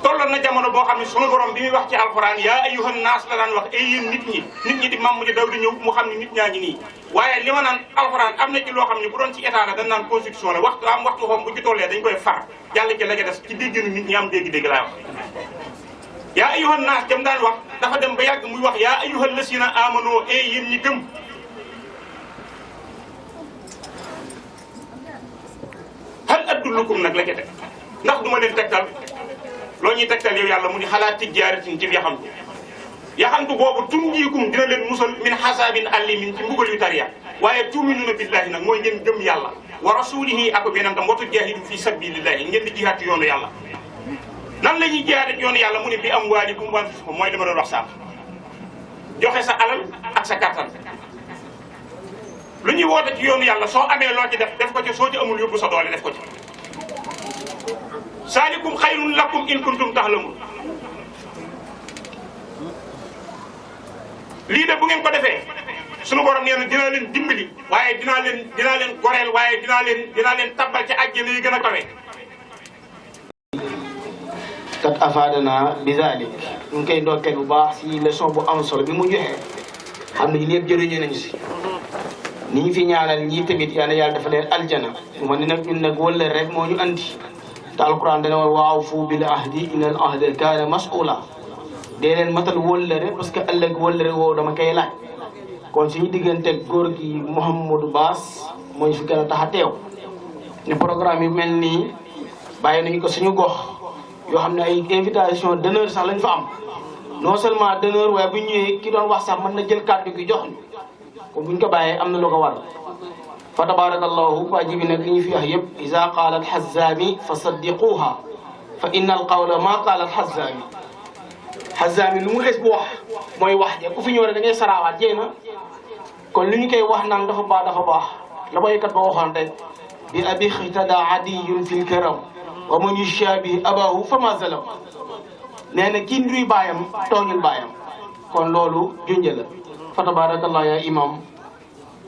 tolloon na jamono boo xam ne sunu borom bi muy wax ci alxuraan yaa ayyuhan naas la daan wax ay yéen nit ñi di mamm di daw di ñëw mu xam ne nit ñaa ngi nii waaye li ma naan alxuraan am na ci loo xam ne bu doon ci état la dañ naan constitution la waxtu xoom bu ci tollee dañ koy far yàlla ci la ca des ci dégginu nit ñi am dégg-dégg laa wax yaa ayyuhan naas jëm daan wax dafa dem ba yàgg muy wax yaa ayyuhal lasina amano ay yéen ñi gëm hal adullukum nag la ca teg ndax du ma leen tegtal loo ñuy tegtal yow yàlla mu ni xalaat tijaaratin ci yaxantu boobu tunjiikum dina leen musal min xasaabin alimin ci mbugal yu tariya waaye tuuminuna billahi nag mooy ngeen gëm yàlla wa rasulihi ak yonentam wa tujaahidu fi sabilillahi ngeen di jihaat ci yoonu yàlla nan la ñuy jihaat ci yoonu yàlla mu ne bi amwaalikum wa anfusikum mooy li ma doon wax sànq joxe sa alal ak sa kàttan lu ñuy woote ci yoonu yàlla soo amee loo ci def ko ci soo ci amul yóbbu sa doole def ko ci saalikum xayrun lakum in kuntum taxlamun lii de bu ngeen ko defee sunu borom nee na dinaa leen dimbali waaye dinaa leen goreel waaye dinaa leen tabbal ci àjjana yi gën a kawe. kat afaadana bi zalik ñu ngi koy ndokkeel bu baax si leçon bu am solo bi mu joxe xam ne lépp jëriñu nañu si ni ñu fi ñaanal ñii tamit yàlla dafa leen aljana mu ne nag ñun nag wëllëre rek moo ñu andi te alquran dana woon waaw fu bil ahdi innal ahda kaana mas'ula dee leen matal wëllëre parce que ëllëg wëllëre woowu dama koy laaj kon suñu diggante góor gi Mouhamadou Bass moo ñu fi gën a tax a teew ne programme yu mel nii bàyyi nañu ko suñu gox yoo xam ne ay invitation d'honneur sax lañ fa am non seulement d'honneur waaye bu ñëwee ki doon wax sax mën na jël kàddu gi jox ñu kon buñ ko bàyyee am na lu ko war fa tabarakallahu waa ji bi nag li ñu fi wax yëpp iza qaala alxazami fa saddiquha fa inna alqawla ma qaala alxazami xazami lu mu xes bu wax mooy wax je ku fi ñëw rek da ngay saraawaat jéy na kon li ñu koy wax naan dafa baax la boykat ba waxoon rek bi abi ixtada adiyun fil karam wa man yushabi abahu fama zalam nee na kii nduy baayam tooñul baayam kon loolu junjë la fa tabarakallah ya imam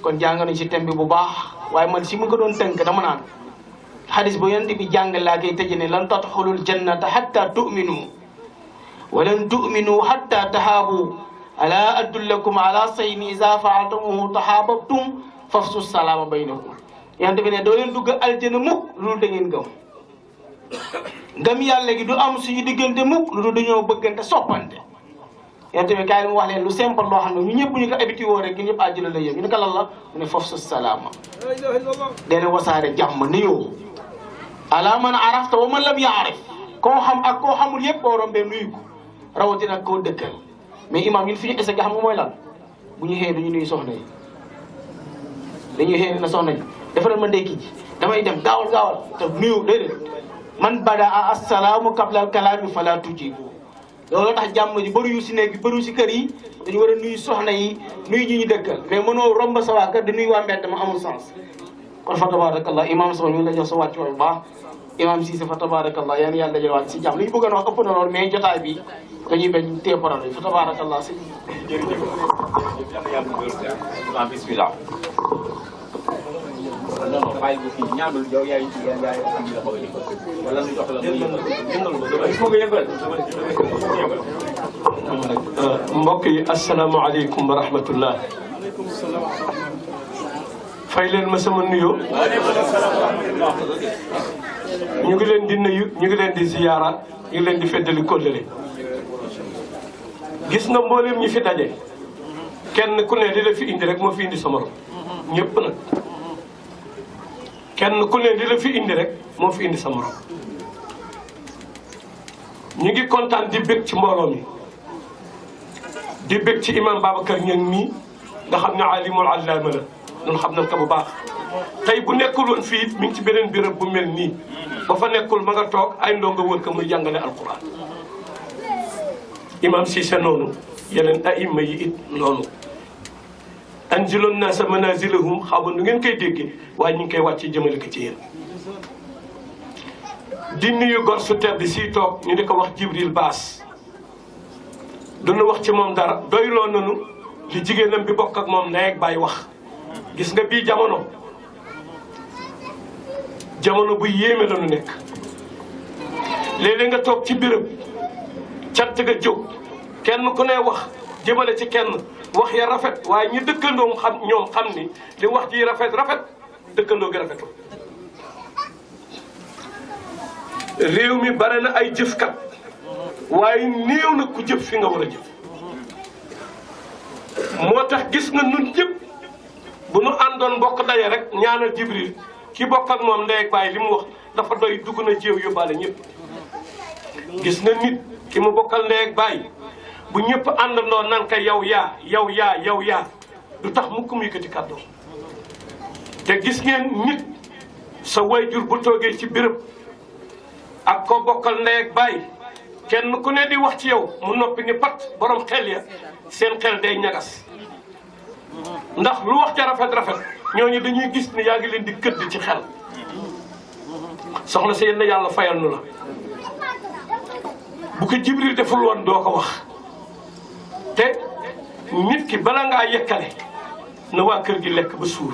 kon jàng nañ si thème bi bu baax waaye man si mu ko doon tënk dama naan xadis bu yonent bi jàng laa koy tëj ne lan tadxulul jannata hatta tu'minu wa lan tu'minu hatta tahaabu ala adullakum ala sayni iza faaltumuhu tahaababtum fafsu salaama baynakum yonent bi ne doo leen dugg aljana mukk loolu da ngeen gëm ngëm yàlla gi du am suñu diggante mukk lu dul dañoo bëggante soppante yonent bi kaay mu wax leen lu simple loo xam ne ñu ñëpp ñu ko habitué woo rek ñu ñëpp àjjana la yëm ñu ne ko lan la mu ne fafsu salaama dee leen wasaare jàmm nuyoo ala man arafta wa man lam yaarif koo xam ak koo xamul yëpp boo rombee nuyu ko rawatina koo dëkkal mais imam ñun fi ñu ese nga xam nga mooy lan bu ñu xëyee duñu nuyu soxna yi dañuy xëy na soxna yi defaral ma ndekki ji damay dem gaawal te nuyu déedéet man bada assalaamu qabla al kalaami fala tujibu loolu tax jàmm ji bëri yu si nekk bëri yu si kër yi dañu war a nuyu soxna yi nuyu ñi ñu dëkkal mais mënoo romb sa waa kër di nuyu waa mbedd ma amul sens kon fa tabarakallah imam sama ñu la jox sa wàcc bu baax imam Cissé fa tabarakallah yéen yàlla dajal wàcc si jàmm li ñu bëggoon wax ëpp na loolu mais jotaay bi dañuy bañ téye parole yi fa tabarakallah si jërëjëf bismillah non bàyyi ko fii ñaanul yow yaay am la bëgg a wala ñu jox la il faut nga yëngal mbokk yi asalaamaaleykum wa rahmatullah fay leen ma sama nuyoo ñu ngi leen di nuyu ñu ngi leen di ziyaara ñu ngi leen di feddali kóllëre gis nga mboolem ñi fi daje kenn ku ne li la fi indi rek moo fi indi sama morom ñëpp nag kenn ku ne li la fi indi rek moo fi indi sa morom ñu ngi kontaan di bég ci mbooloo mi di bég ci imam Babacar Niang mii nga xam ne alimul allaama la ñun xam nañ ko bu baax tey bu nekkul woon fii mi ngi ci beneen béréb bu mel nii ba fa nekkul ma nga toog ay ndongo wër ko muy jàngale alquran imam Cissé noonu yeneen aima yi it noonu anziloon naa sa manazilahum xaw ma nu ngeen koy déggee waaye ñu ngi koy wàcc jëmale ko ci yéen di nuyu gor su tedd si toog ñu di ko wax Jibril Baas duna wax ci moom dara doyloo nanu li jigéenam bi bokk ak moom ndey ak baay wax gis nga bii jamono bu yéeme la nu nekk léeg-léeg nga toog ci béréb cant ga jóg kenn ku ne wax jëmale ci kenn wax ya rafet waaye ñi dëkkandoo ñoom xam ni li wax ji rafet dëkkandoo gi rafetul réew mi bare na ay jëfkat waaye néew na ku jëf fi nga war a jëf moo tax gis nga nun ñëpp bu nu àndoon bokk daje rek ñaanal Jibril ki bokk ak moom ndey ak baay li mu wax dafa doy dugg na jéew yóbbaale ñëpp gis nga nit ki mu bokkal ndey ak baay bu ñëpp àndandoo nan ka yow yaa du tax mukk mu yëkkati kàddu te gis ngeen nit sa wayjur bu toogee ci béréb ak ko bokkal ndey ak baay kenn ku ne di wax ci yow mu noppi ni pat borom xel ya seen xel day ñagas ndax lu wax ca rafet ñooñu dañuy gis ne yaa ngi leen di këdd ci xel soxna si yéen yàlla fayal nu la bu ko Jibril deful woon doo ko wax te nit ki bala ngaa yekkale na waa kër gi lekk ba suur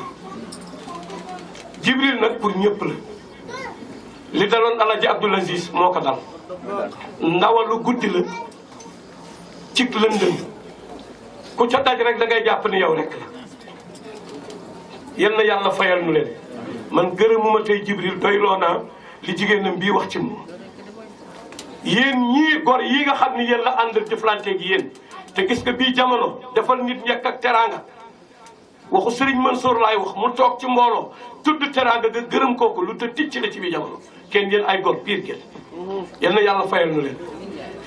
Jibril nag pour ñëpp la li daloon Alaaji Abdoul Aziz moo ko dal ndawalu guddi la ci lëndëm ku ca daj rek da ngay jàpp ni yow rek la yal na yàlla fayal nu leen man gërëmuma tey Jibril doyloo naa li jigéenam bii wax ci moom yéen ñii gor yi nga xam ni yéen la àndal jëflanteeg yéen te gis nga bii jamono defal nit njëkk ak teraanga waxu Serigne Mansour laay wax mu toog ci mbooloo tudd teraanga nga gërëm kooku lu te ticc la ci bii jamono kenn yéen ay gor pire kenn yal na yàlla fayal nu leen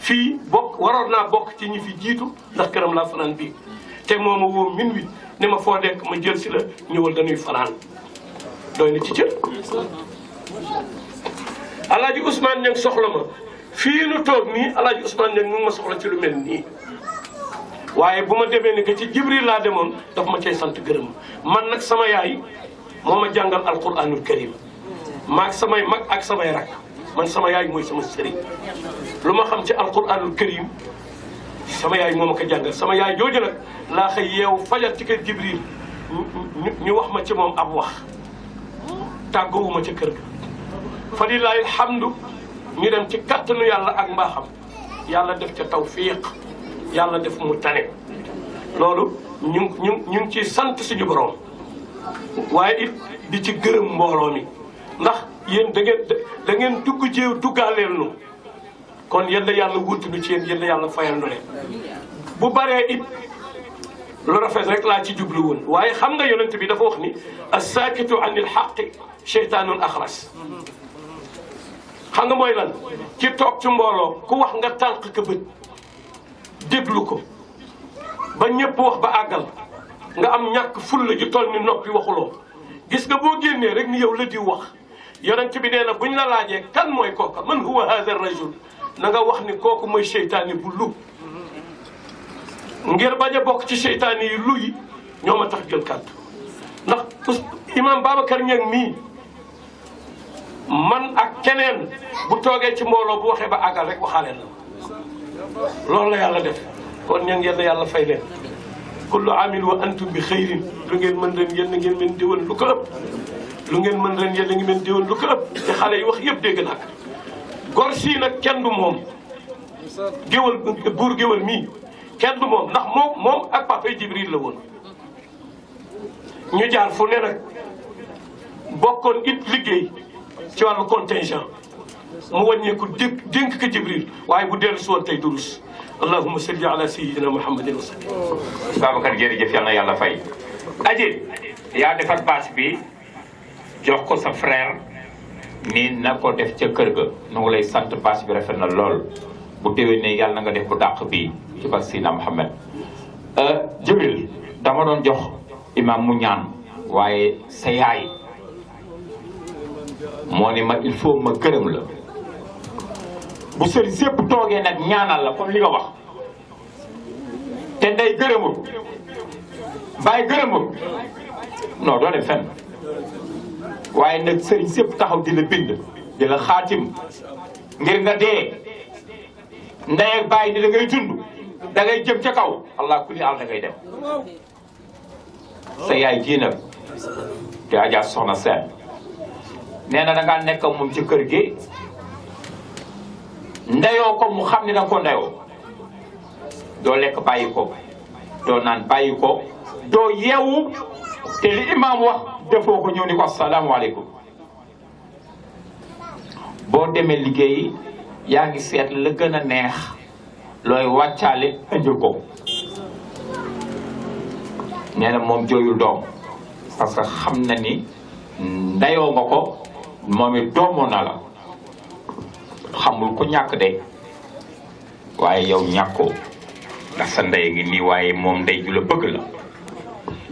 fii bokk waroon naa bokk ci ñi fi jiitu ndax këram laa fanaan bii te moo ma woo min wi ne ma foo dekk ma jël si la ñëwal dañuy fanaan doy na ci cër Alaaji Ousmane Niang soxla ma fii nu toog nii Alaaji Ousmane Niang mu ma soxla ci lu mel nii waaye bu ma demee ni que ci Jibril laa demoon daf ma cay sant gërëm man nag sama yaay moo ma jàngal alquranul karim maag samay mag ak samay rak man sama yaay mooy sama sëriñ lu ma xam ci alquranul karim sama yaay moo ma ko jàngal sama yaay jooju nag laa xëy yeew fajar ci kër Jibril ñu wax ma ci moom ab wax tàggoowuma ca kër ga fa lillahi alhamdu ñu dem ci kattanu yàlla ak mbaaxam yàlla def ca tawfiq yàlla def mu tane loolu ñu ngi ciy sant suñu borom waaye it di ci gërëm mbooloo mi ndax yéen da ngeen dugg jéew duggaaleel nu kon yéen la yàlla wuutulu ci yéen la yàlla fayal nu leen bu baree it lu rafet rek laa ci jublu woon waaye xam nga yonent bi dafa wax ni as-saakitu anil haqqi sheytaanun axras xam nga mooy lan ci toog ci mbooloo ku wax nga tànq ka bët déglu ko ba ñëpp wax ba àggal nga am ñàkk fulla ju toll ni noppi waxuloo gis nga boo génnee rek ni yow la di wax yonent bi nee na buñ la laajee kan mooy kooka man huwa hada rajul na nga wax ni kooku mooy seytaane bu lu ngir bañ a bokk ci seytaane yi lu yi ñoo ma tax jël kàddu ndax imam Babacar Niang mii man ak keneen bu toogee ci mbooloo bu waxee ba àggal rek waxaale na loolu la yàlla def kon ña ngeen yàlla fay leen kullu amin wa antum bi xayrin lu ngeen mën ren yéen ngeen mën diwoon lu ko ëpp lu ngeen mën ren yéen ngi mën diwoon lu ko ëpp te xale yi wax yëpp dégg naa gor sii nag kenn du moom géwal buur géwal mii kenn du moom ndax moom ak papa Jibril la woon ñu jaar fu ne nag bokkoon it liggéey ci wàllu contingent mu wàññeeku dénk ko Jibril waaye bu dellu si woon tey durus allahumma salli ala sayyidina muhammadin wa sallim. Babacar jërëjëf yal na yàlla fay. Aji yaa defar bâche bi jox ko sa frère ni na ko def ca kër ga nu ngi lay sant bâche bi rafet na lool bu déwénee yàlla na nga def bu dàq bi ci bas Sina Muhammad. Jibril dama doon jox imam mu ñaan waaye sa yaay moo ni ma il faut ma gërëm la bu sëriñ sépp toogee nag ñaanal la comme li nga wax te ndey gërëmul bàyyi gërëmul non doo dem fenn waaye nag sëriñ sépp taxaw di la bind di la xaatim ngir nga dee ndey ak bàyyi ni da ngay dund da ngay jëm ca kaw allah kulli àll da ngay dem sa yaay ji nag te Adja Soxna Seen nee na da ngaa nekk moom ci kër gi ndeyoo ko mu xam ni da nga ko ndeyoo doo lekk bàyyi ko doo naan bàyyi ko doo yeewu te li imaam wax defoo ko ñëw ni ko asalaamaaleykum boo demee liggéey yaa ngi seet la gën a neex looy wàccaale indil ko nee na moom jooyul doom parce que xam na ni ndeyoo nga ko moom it doomoo na la xamul ku ñàkk de waaye yow ñàkkoo ndax sa ndey ngi nii waaye moom ndey ju la bëgg la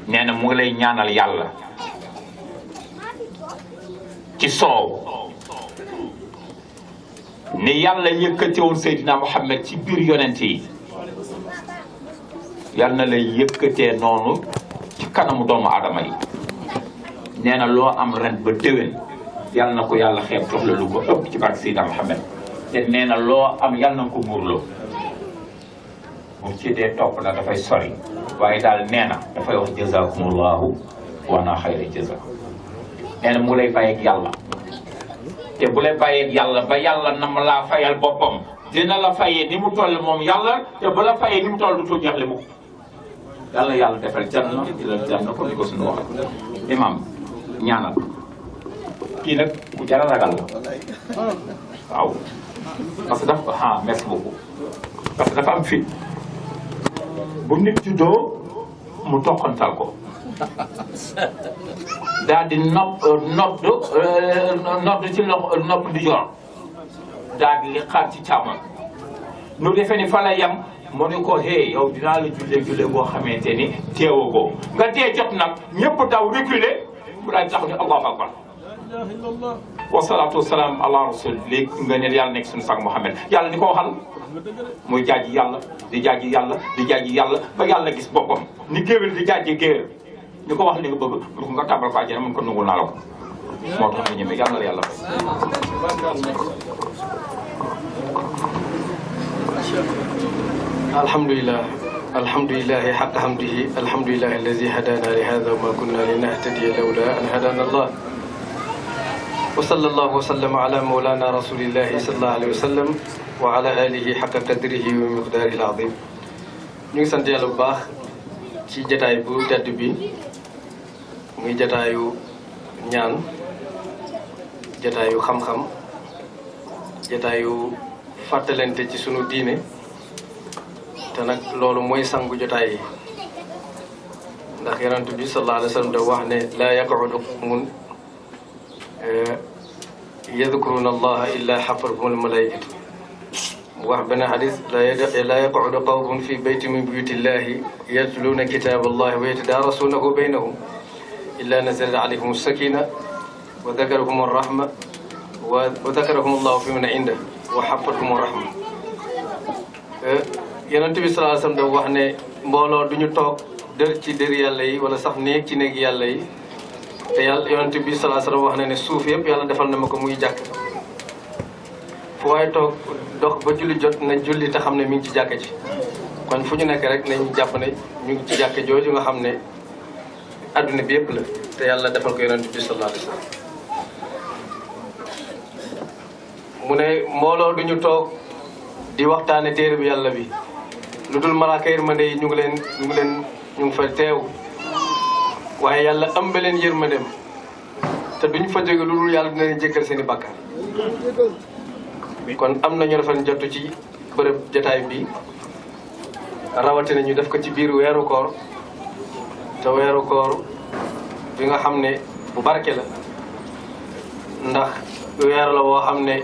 nee na mu ngi lay ñaanal yàlla ci soow ni yàlla yëkkate woon Seydina Muhammad ci biir yonent yi yàlla na lay yëkkatee noonu ci kanamu doomu aadama yi nee na loo am ren ba déwén yàlla na ko yàlla xeeb jox la lu ko ëpp ci barke Seydina Muhammad te nee na loo am yàlla na ko muurloo bu ci dee topp na dafay sori waaye daal nee na dafay wax jazakumullahu wa na xayra jaza nee na mu lay bàyyeeg yàlla te bu lay bàyyeeg yàlla ba yàlla na ma laa fayal boppam dina la fayee ni mu toll moom yàlla te bu la fayee ni mu toll du tu jeexle mu yàlla yàlla defal janna di la janna comme ni ko suñu wax imam ñaanal kii nag ku jar a ragal la waaw parce que dafa merci beaucoup parce que dafa am fit bu nit juddoo mu toqantal ko daal di nodd ci nopp di yor daal di li xaar ci càmmoñ nu defee ni fa la yem mu ne ko hey yow dinaa la jullee boo xamante ni teewoo ko nga dee jot nag ñëpp daw reculer mu daal tax ni allahu akbar wasalaatu wasalaam ala rasul léegi nga ne yàlla nekk suñu sang Muhammad yàlla di ko waxal muy jaaji yàlla di jaaji yàlla di jaaji yàlla ba yàlla gis boppam ni géwél di jaaji géwél ñu ko wax li nga bëgg mun ko nga tàmbal ko àjjana mun ko nungul naa la ko moo tax nga ñëmee yàlla la yàlla fay alhamdulillah alhamdulillahi haqqa hamdihi alhamdulillahi allazi hadana li hadha wa ma kunna linahtadiya lawla an hadana Allah wa sallallahu wa sallama ala mawlana rasulillahi sallallahu alayhi wa sallam wa ala alihi haqqa qadrihi wa miqdarihi al-azim ñu ngi sant yàlla bu baax ci jataay bu tedd bi muy jataayu ñaan jataayu xam-xam jataayu fàttalante ci sunu diine te nag loolu mooy sangu jotaay yi ndax yonent bi sallallahu alayhi wa sallam da wax ne laa yaqudu qawmun yadkuruna allaha illa xafarahum almalaikatu mu wax benn xadis laa yaqudu qawmun fi bayti min buyutillahi yatluuna kitaaba allahi wa yatadaarasuunahu baynahum illa nazalat alayhim alsakina wa dakarahum arrahma wa dakarahum allahu fi man indah wa xafathum arrahma yonent bi sallallahu alayhi wasallam da wax ne mbooloo duñu toog dër ci dër yàlla yi wala sax néeg ci néeg yàlla yi te yàlla yonent bi sallallahu alayhi wasallam wax na ne suuf yëpp yàlla defal na ma ko muy jàkk fu waaye toog dox ba julli jot na julli te xam ne mi ngi ci jàkk ji kon fu ñu nekk rek nañ jàpp ne ñu ngi ci jàkk jooju nga xam ne adduna bi yëpp la te yàlla defal ko yonent bi sallallahu alayhi wasallam mu ne mbooloo duñu toog di waxtaane téere bi yàlla bi lu dul malaaka yërmande yi ñu ngi fa teew waaye yàlla ëmb leen yërmandeem te duñ fa jóge lu dul yàlla dina leen jéggal seen i bàkkaar kon am na ñu defal jotu ci bërëb jataay bi rawatina ñu def ko ci biir weeru koor te weeru koor bi nga xam ne bu barke la ndax weer la woo xam ne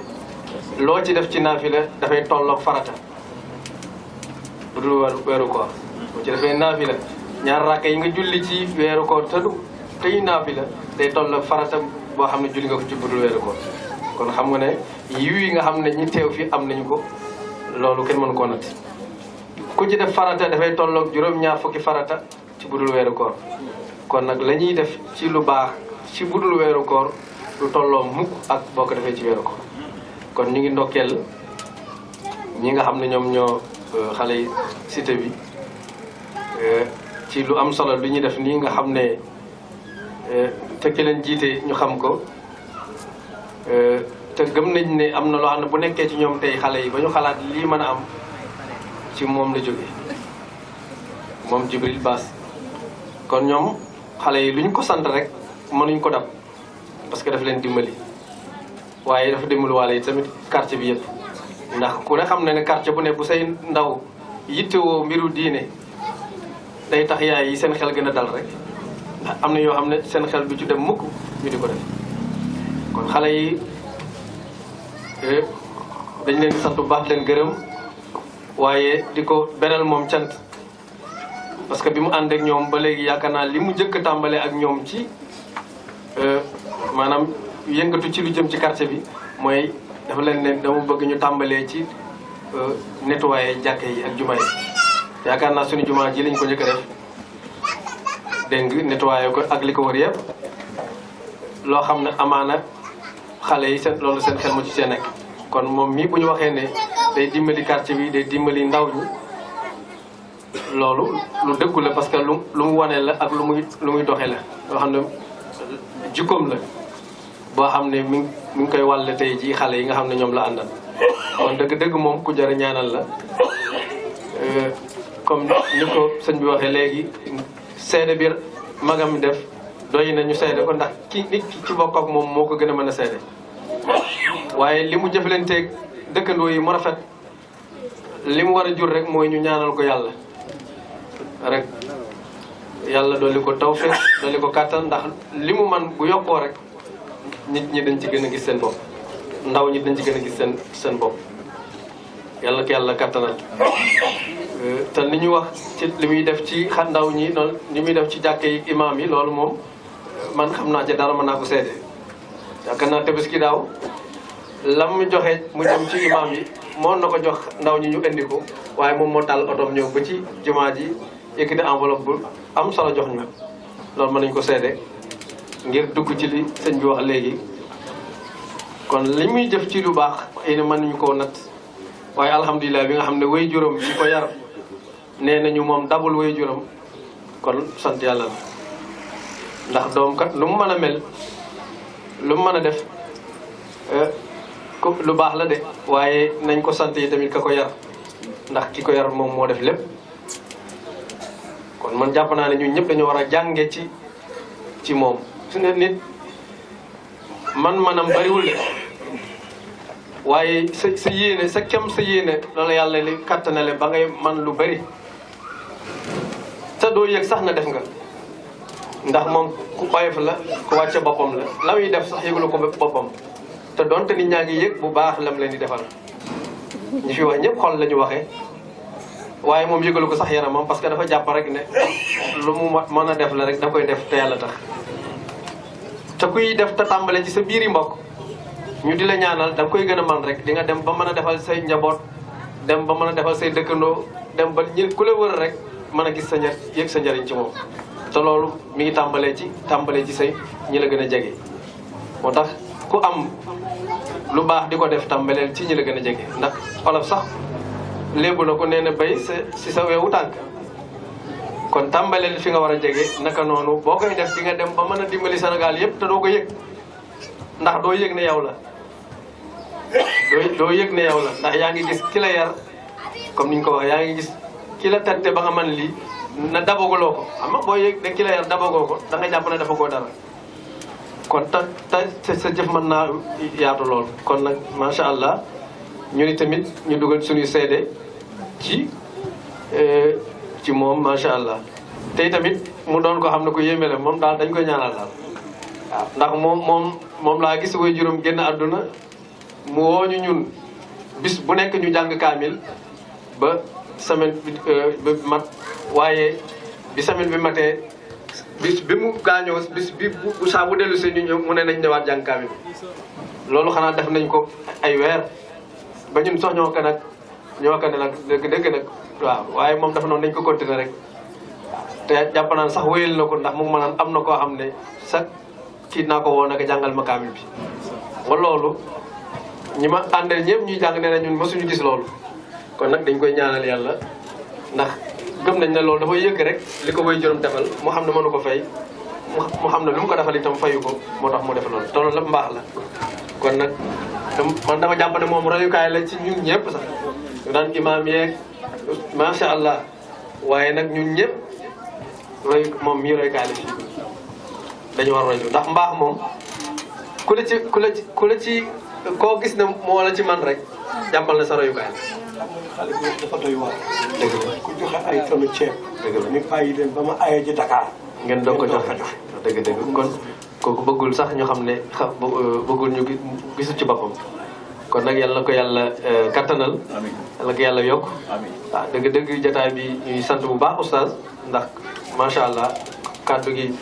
loo ci def ci naafila dafay tolloog farata bu dul weeru koor boo ci defee naafila ñaar rakka yi nga julli ci weeru koor tey naafila day tolloog farata boo xam ne julli nga ko ci bu dul weeru koor kon xam nga ne yiw yi nga xam ne ñi teew fi am nañu ko loolu kenn mënu koo natt ku ci def farata dafay tolloog juróom-ñaar fukki farata ci bu dul weeru koor kon nag la ñuy def ci lu baax ci bu dul weeru koor lu tolloo mukk ak boo ko defee ci weeru koor kon ñu ngi ndokkeel ñi nga xam ne ñoom ñoo xale yi cité bi ci lu am solo lu ñuy def nii nga xam ne te ki leen jiite ñu xam ko te gëm nañ ne am na loo xam ne bu nekkee ci ñoom tey xale yi ba ñu xalaat lii mën a am ci moom la jóge moom Jibril Bass kon ñoom xale yi lu ñu ko sant rek mënuñ ko dab parce que daf leen dimbali waaye dafa dimbali waale yi tamit quartier bi yëpp ndax ku ne xam na ne quartier bu ne bu say ndaw yittewoo mbiru diine day tax yaay yi seen xel gën a dal rek ndax am na yoo xam ne seen xel du ci dem mukk ñu di ko def kon xale yi dañ leen di sant bu baax leen gërëm waaye di ko beral moom cant parce que bi mu ànd ak ñoom ba léegi yaakaar naa li mu njëkk a tàmbale ak ñoom ci maanaam yëngatu ci lu jëm ci quartier bi mooy dafa leen ne dama bëgg ñu tàmbalee ci nettoyer jàkke yi ak jumaa yi yaakaar naa suñu jumaa ji lañ ko njëkk a def dégg nga nettoyer ko ak li ko wër yëpp loo xam ne amaana xale yi seen loolu seen xel mu ci seen nekk kon moom mii bu ñu waxee ne day dimbali quartier bi day dimbali ndaw ñi loolu lu dëggu la parce que lu mu wane la ak lu muy doxe la loo xam ne jikkoom la boo xam ne mi ngi koy wàll tey ji xale yi nga xam ne ñoom la àndal kon dëgg-dëgg moom ku jar a ñaanal la comme ni ko sëñ bi waxee léegi seede bi magam mi def doy na ñu seede ko ndax nit ki ci bokk ak moom moo ko gën a mën a seede waaye li mu jëflanteeg dëkkandoo yi mu rafet li mu war a jur rek mooy ñu ñaanal ko yàlla rek yàlla dolli ko tawfeex dolli ko kàttan ndax li mu man bu yokkoo rek nit ñi dañ ci gën a gis seen bopp ndaw ñi dañ ci gën a gis seen bopp yàlla ko yàlla kàttanal te li ñu wax ci li muy def ci ndaw ñi noonu li muy def ci jàkke yi imaam yi loolu moom man xam naa ci dara mën naa ko seede yaakaar naa tabaski daaw lam mu joxe mu jëm ci imaam yi moon na ko jox ndaw ñi ñu indi ko waaye moom moo taal otoom ñëw ba ci jumaa ji yëkkati enveloppe bu am solo jox ñu loolu mën nañ ko seede ngir dugg ci li sëñ bi wax léegi kon li muy jëf ci lu baax ay na mën nañu koo natt waaye alhamdulilah bi nga xam ne way juróom bi ko yar nee nañu moom dabul way juróom kon sant yàlla la ndax doom kat lu mu mën a mel lu mu mën a def lu baax la de waaye nañ ko sant yi tamit ka ko yar ndax ki ko yar moom moo def lépp kon man jàpp naa ne ñun ñëpp dañoo war a jànge ci moom su ne nit manam bariwul de waaye sa yéene sa kem sa yéene loolu yàlla li kattanale ba ngay man lu bari te doo yëg sax na def nga ndax moom ku oyof la ku wàcce boppam la la muy def sax yëgulu ko boppam te donte nit ñaa ngi yëg bu baax lam leen di defal ñi fi wax ñëpp xol la ñu waxee waaye moom yëgalu ko sax yaramam parce que dafa jàpp rek ne lu mu mën a def la rek da koy def te yàlla tax te kuy def te tàmbale ci sa biiri mbokk ñu di la ñaanal da nga koy gën a man rek di nga dem ba mën a defal say njaboot dem ba mën a defal say dëkkandoo dem ba ñi ku la wër rek mën a gis sa yëg sa njëriñ ci moom te loolu mi ngi tàmbalee ci say ñi la gën a jege moo tax ku am lu baax di ko def tàmbaleel ci ñi la gën a jege ndax olof sax léebu na ko nee na bay si sa weewu tànk kon tàmbaleel fi nga war a jege naka noonu boo koy def di nga dem ba mën a dimbali Sénégal yëpp te doo ko yëg ndax doo yëg ne yow la doo yëg ne yow la ndax yaa ngi gis ki la yar comme ni ñu ko waxee yaa ngi gis ki la tette ba nga mën lii na dabaguloo ko xam nga boo yëg ne ki la yar dabagoo ko da nga jàpp ne dafa koo dara kon te sa jëf mën naa yaatu lool kon nag macha allah ñu ni tamit ñu dugal suñuy seede ci moom macha allah tey tamit mu doon ko xam ne ko yéeme la moom daal dañ koy ñaanal daal waaw ndax moom laa gis way juróom génn àdduna mu wooñu ñun bis bu nekk ñu jàng kaamil ba semaine bi mat waaye bi semaine bi matee bis bi mu gaañoo bis bi bu saa bu dellu si ñu ñëw mu ne nañ ñëwaat jàng kaamil loolu xanaa def nañ ko ay weer ba ñun sax ñoo ko nag dëgg nag waaw waaye moom dafa noonu nañ ko continuer rek te jàpp naan sax wéyal na ko ndax mu ngi ma naan am na koo xam ne sax kii naa ko woo naka jàngal ma kaamil bi wa loolu ñi ma àndal ñëpp ñuy jàng nee na ñun mësuñu gis loolu kon nag dañ koy ñaanal yàlla ndax gëm nañ ne loolu dafay yëgg rek li ko way juróom defal mu xam ne mënu ko fay mu xam ne lu mu ko defal itam fayu ko moo tax mu def loolu te loolu lépp mbaax la kon nag man dama jàpp ne moom royukaay la ci ñun ñëpp sax ñu daan imaam yeeg macha allah waaye nag ñun ñëpp moom mii royukaay la ci dañu war royu ndax mbaax moom ku la ci koo gis ne moo la ci man rek jàppal na sa royukaay la. xale bi dafa doy waar. dëgg la ku joxe ay tonne ceeb. dëgg la ñu bàyyi leen ba ma ayee ji Dakar. ngeen doog ko joxe dëgg kon kooku bëggul sax ñu xam ne bëggul ñu gisul ci boppam. kon nag yàlla na ko yàlla kattanal. amiin yàlla ko yàlla yokk. amiin waaw dëgg jotaay bi ñuy sant bu baax oustaz ndax macha allah kàddu gi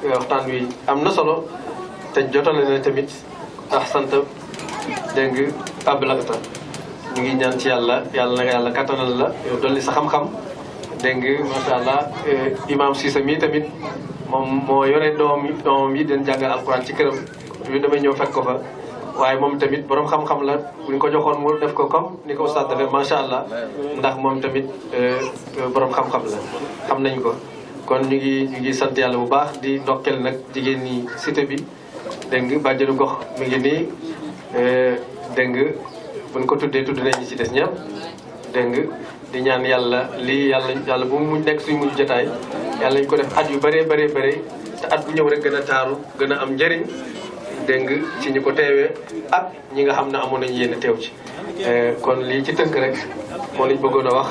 waxtaan wi am na solo te jotale na tamit ndax sant dégg nga Abdoulaye ñu ngi ñaan ci yàlla na yàlla kattanal la yow dolli sa xam-xam dégg nga macha allah imam Cissé mii tamit moom moo yore doomam yi den jàngal alquran ci këram yu damay ñëw fekk ko fa waaye moom tamit borom xam-xam la buñ ko joxoon mu def ko comme ni ko oustaz defee macha allah ndax moom tamit borom xam-xam la xam nañ ko. kon ñu ngi sant yàlla bu baax di ndokkeel nag jigéen ñi cité bi dégg nga bàjjenu gox mi ngi nii dégg nga buñ ko tuddee tudd nañ ñi ci des ñëpp dégg nga di ñaan yàlla lii yàlla bu mu nekk suñu mujj jotaay yàlla ñu ko def at yu bëree bëree bëri te at bu ñëw rek gën a taaru gën a am njëriñ dégg nga ci ñi ko teewee ak ñi nga xam ne amoon nañu yéen teew ci kon lii ci tënk rek moo lañ bëggoon a wax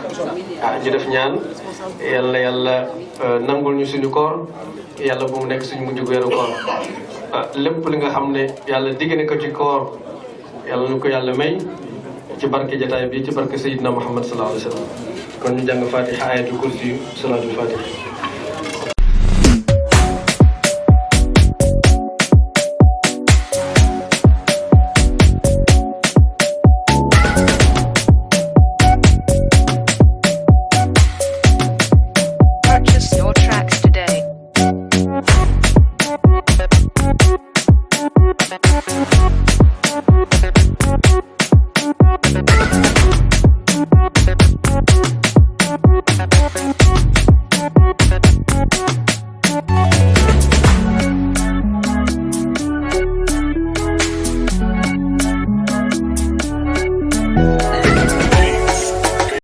ñu def ñaan yàlla nangul ñu suñu koor yàlla bu mu nekk suñu mujj weeru koor lépp li nga xam ne yàlla digg na ko ci koor yàlla nu ko yàlla may ci barke jataay bi ci barke Seydina Muhammad sallallahu alayhi wa sallam kon ñu jàng fatiha ayatul kursi salaatul fatiha